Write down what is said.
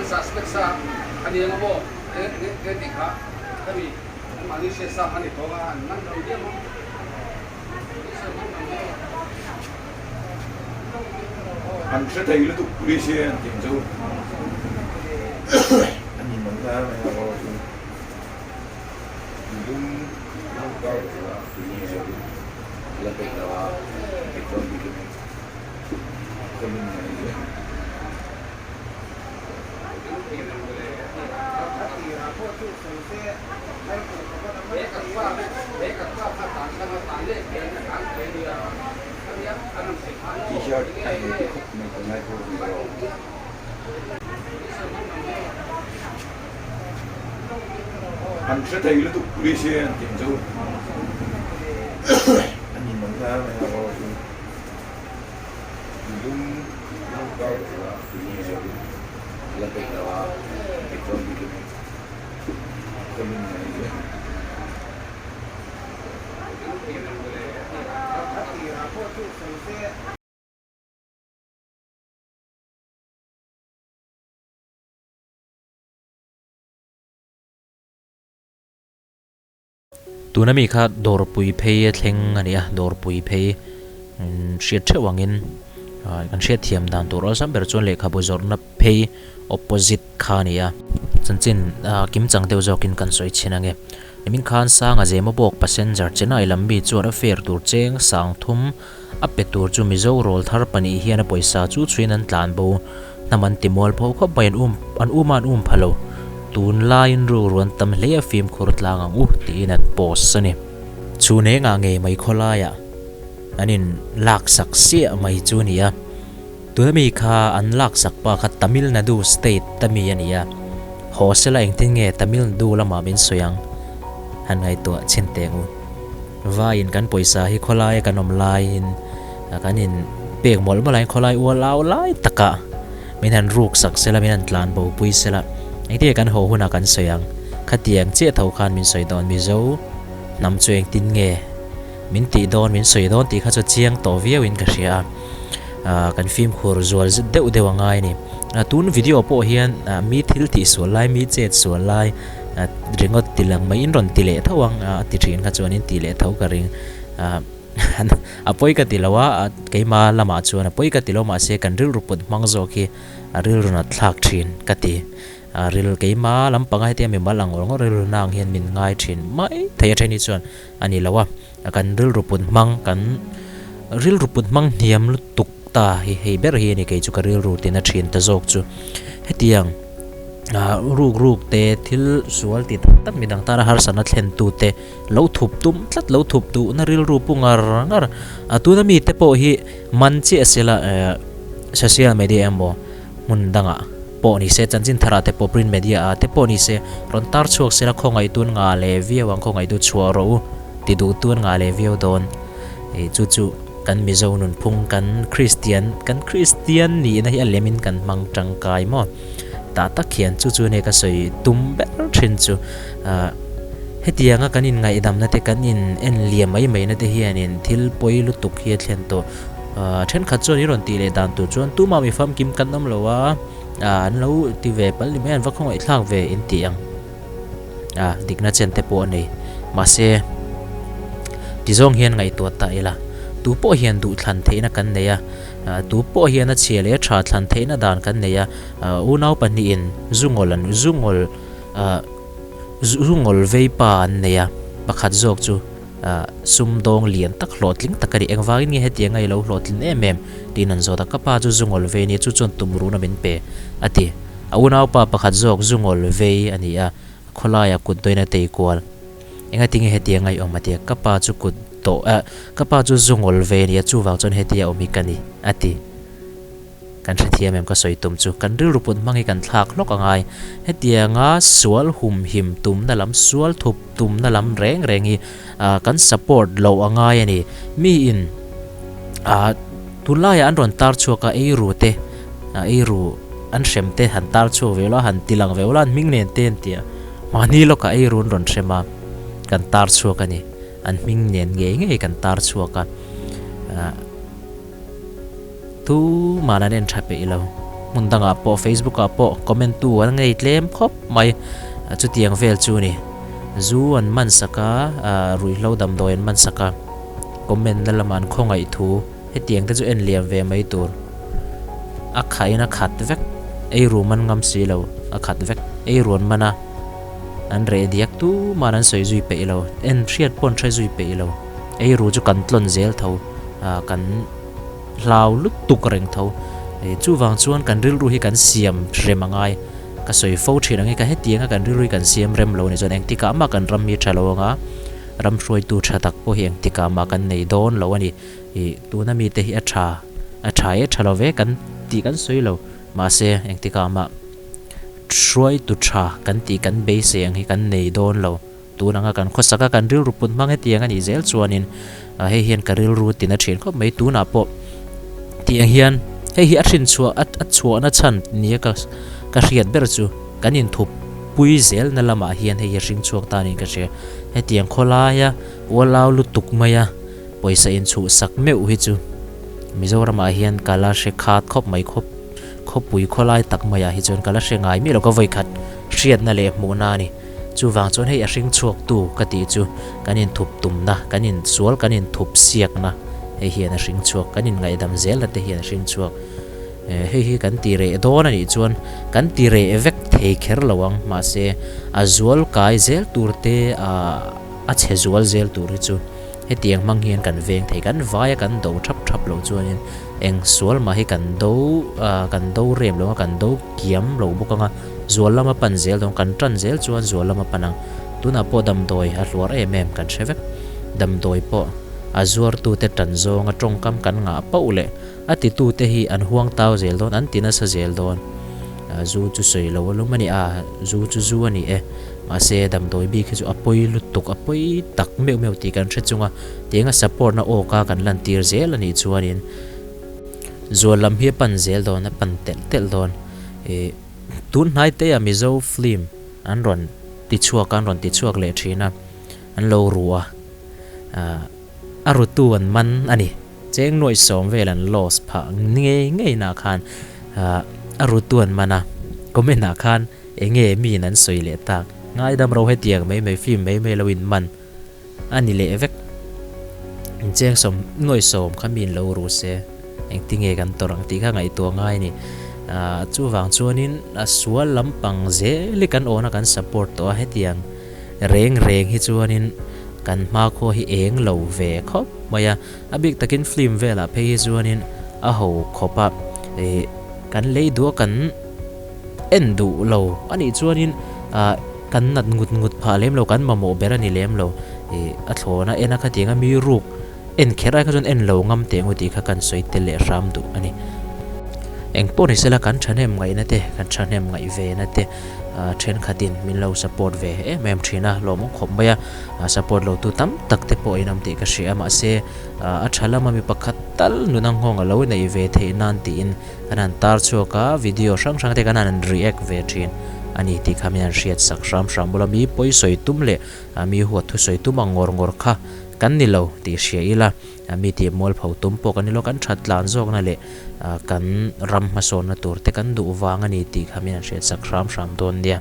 An suspect sa a ni ang maw? Enge enge tih kha khami anmahni hriat sa kha a ni tawng a, an man lo diam ang. Police an man lo diam ang. An hre thei lutuk police hi an tih chu a ni man na mai a aw chu lung lung kar chu a tui nge la peih lo a petrol bik in T-shirt a hmu te khawp mai ka ngai pawh ve lo. An hre thei lutuk police hi an tih chu a ni man na mai a aw chu. Tuna mi kha dawrpui phei a thleng a ni a, dawrpui phei hriat theuh angin kan hriat thiam dan tur awlsam ber chuan lehkhabu zawrhna phei opposite kha a ni a. Chanchin kim chang deuh zawkin kan sawi chhin ange. Nimin khan Sanga Zema bawk passenger Chennai lam mi chuan a fare tur cheng sang thum a pe tur chu Mizo rawlthar pahnih hian a pawisa chu chhuiin an tlan bo. Hnam an ti mual pho khawp mai, an um an um a an um pha lo. Tun laiin rukru an tam hle a fimkhur tlang ang u tiin an post a ni. Chhun engah ngei mai khawlaiah an in laksak siah mai chu a ni a. Tuna mi kha an laksak pa kha Tamil Nadu state ta mi a ni a. Haw sela engtin nge Tamil Nadu lamah min sawi ang? Han ngaihtuah chhin teh ang u. Vaiin kan pawisa hi khawlaia kan awm laiin kan in pek mawlh mawlh a, khawlai ual au lai takah min han ruk sak sela, min han tlan bo pui sela, engtin nge kan haw hunah kan sawi ang? Khatiang chiah tho khan min sawi dawn, Mizo hnam chu engtin nge min tih dawn, min sawi dawn tih kha chu chiang tawh viauin ka hria a, kan fimkhur zual deuh deuh a ngai a ni. Tun video pawh hian mi thil tih sual lai, mi chet sual lai, Ringawt ti lang mai in rawn ti leh tho ang a ti thin kha chuan in ti leh tho ka ring a pawi ka ti lo a keima lamah chuan a pawi ka ti lo mahse kan rilru put hmang zawk hi a rilru nat thlak thin ka ti a ril keima lampanga hetia mimal ang ngawr ngawr rilru na ang hian min ngai thin mai thei a then hi chuan a ni lo a kan rilru put hmang kan rilru put hmang hniam lutuk ta hi hei ber hi a ni kei chu ka rilru tina thin ta zawk chu hetiang. Ruk ruk te thil sual ti tak tak midang tana harsatna thlen tu te lo thup tum tlat lo thup duhna rilru pu ngar ngar a tuna mi te pawh hi man chiah sela social media emaw hmun dangah pawh ni se chanchin tharah te pawh print media ah te pawh ni se rawn tar chhuak sela khawngaih tun ngah leh viau ang khawngaih tu chhuah rawh u ti duh tun ngah leh viau dawn chu chu kan Mizo nunphung kan Kristian kan Kristian nihna hi a lemin kan hmang tangkai maw. Tah tak hian chu chu nia ka sawi tum ber thin chu ah hetianga kan inngaihdamna te kan in en liam mai mai na te hianin thil pawi lutuk hi a thlen tawh. Ah thenkhat chuan i rawn tih leh dan tur chuan tumah mi famkim kan awm lo a, ah an lo ti ve palh ni mai an va khawngaihthlak ve in tih ang. Ah dikna chen te pawh a nei. Mahse tizawng hian ngaihtuah ta ila tu pawh hian duhthlan theihna kan nei a. Tu pawh hian a chhia leh a tha thlan theihna dan kan nei a, unau pahnihin zungawl an zungawl zungawl vei pa an nei a, pakhat zawk chu sum dawng lian tak hlawhtling tak a ni. Engvangin nge hetiang a i lo hlawhtlin em em? tiin an zawt a, ka pa chu zungawl vei a nia, chu chuan tumruna min pe a ti. A unaupa pakhat zawk zungawl vei a ni a, khawlaiah kut dawin a tei kual. Engatinge hetiang a i awm a ti a, ka pa chu kut tawh eh ka pa chu zu ngawl ve a ni a, chuvang chuan hetia awm hi ka ni a ti. Kan hrethiam em ka sawi tum chu, kan rilru put hmang hi kan thlak hlawk a ngai. Hetianga sual humhim tumna lam, sual thup tumna lam reng reng hi kan support loh a ngai a ni. Miin ah tunlaiah an rawn tar chhuak a, eiru te, eiru an hrem te han tar chhuak ve ula, han ti lang ve ula, an hming nen te an ti a. Mahni lawkah ei run rawn hrem a, kan tar chhuak a ni. An hming nen ngei ngei kan tar chhuak a. Tu man an en tha peih lo. Hmun dangah pawh Facebook ah pawh comment tu an ngei tlem khawp mai. Chutiang vel chu ni. Zu an man sak a, ruihhlo damdawi an man sak a, comment na lamah an khawngaih thu hetiang te chu en liam ve mai tur. A khahin a khat vek, ei ru man ngam si lo, a khat vek. Ei ruan man a, an reh diak tuman an sawi zui peih lo, en hriat pawh an hre zui peih lo. Ei ru chu kan tlawn zel tho, kan hlau lutuk reng tho. Chuvang chuan kan rilru hi kan siam rem a ngai. Ka sawi fo thin ang hi ka hetiang a kan rilru hi kan siam rem lo a nih chuan engtikah mah kan ram hi tha lo ang a, ram hruaitu tha tak pawh hi engtikah mah kan nei dawn lo a ni. Ih tuna mite hi a tha, a tha e tha lo ve kan tih kan sawi lo. Mahse engtikah mah hruaitu tha kan tih kan beisei ang hi kan nei dawn lo. Tun anga kan khawsak a, kan rilru put hmang hetiang a nih zel chuanin hei hian ka rilru tin a thin khawp mai. Tunah pawh tiang hian hei hi a hrin chhuah a chhuahna chhan nia ka ka hriat ber chu kan inthup pui zelna lamah hian hei hi a hring chhuak ta niin ka hria. Hetiang khawlaia ualau lutuk maia pawisa inchhuhsak meuh hi chu Mizoramah hian ka la hre khat khawp mai khawp khawpui khawlai tak maiah hi chuan ka la hre ngai miah lo ka vawikhat hriatna leh hmuhna a ni. Chuvang chuan hei a hring chhuaktu ka tih chu kan inthup tumna, kan insual, kan inthup siakna hei hian a hring chhuak, kan inngaihdam zelna te hian a hring chhuak. Hei hi kan ti reh dawn a nih chuan kan ti reh vek thei kher lo ang, mahse a zual kai zel tur te a chhe zual zel tur hi chu hetiang hmang hian kan veng thei, kan vaia kan do thap thap loh chuanin eng sual mah hi kan do kan do rem lo ang a, kan do kiam lo bawk ang a. Zual lama pan zel dawn, kan tan zel chuan zual lama pan ang. Tunah pawh damdawi a hluar em em kan hre vek. Damdawi pawh a zuartute tan zawnga tawngkam kan ngah pauh leh a titute hi an huang tau zel dawn, an ti nasa zel dawn. Zu chu sawi lo alum a ni a, zu chu zu a ni e. Mahse damdawi bik hi chu a pawi lutuk, a pawi tak meuh meuh tih kan hre chung a, tianga support na awka kan lantir zel a nih chuanin zual lam hi a pan zel dawn, a pan telh telh dawn. Ih tun hnai te a Mizo film an rawn ti chhuak a, an rawn ti chhuak leh thin a, an lo ru a, ah a rutu an man a ni. Cheng nuaih sawm vel an loss phah ngei ngei nah khan ah a rutu an man a, comment ah khan eng nge miin an sawi leh tak, ngaidam ro hetiang mai mai film mai mai lo in man. A ni leh vek. Incheng sawm nuaih sawm kha mi in lo ru se, engtinge kan tawrh ang tih kha ngaihtuah ngai a ni. Ahh chuvang chuanin a sual lampang zel hi kan awna kan support tawh a, hetiang reng reng hi chuanin kan hmakhua hi eng lo ve khawp mai a. A bik takin film velah phei hi chuanin a ho khawp a, ih kan lei duh a kan en duh lo a nih chuanin ah kan nat ngut ngut phah lem lo, kan mamawh ber a ni lem lo. Ih a thlawna en a khatiang a mi ruk en kher ai kha chuan en lo ngam teh ngawt tih kha kan sawi tel leh hram duh a ni. Eng pawh ni sela kan thahnem ngaihna te, kan thahnem ngaih ve na te ah thenkhatin min lo support ve em em thin a, lawmawm khawp mai a, support lo tu tam tak te pawh in awm tih ka hria a, mahse ah a tha lama mi pakhat tal nuna nghawng a lo neih ve theih nan tiin Kan han tar chhuak a, video hrang hrang te kan han react ve thin a ni tih kha min han hriat sak hram hram bawlh a, mi pawi sawi tum leh mi huat thu sawi tum ang ngawr ngawr kha kan ni lo tih hria ila, mi tih mualpho tum pawh kan ni lo, kan that tlan zawkna leh kan ram hmasawnna tur te kan duh vang a ni tih kha min han hriat sak hram hram dawn nia.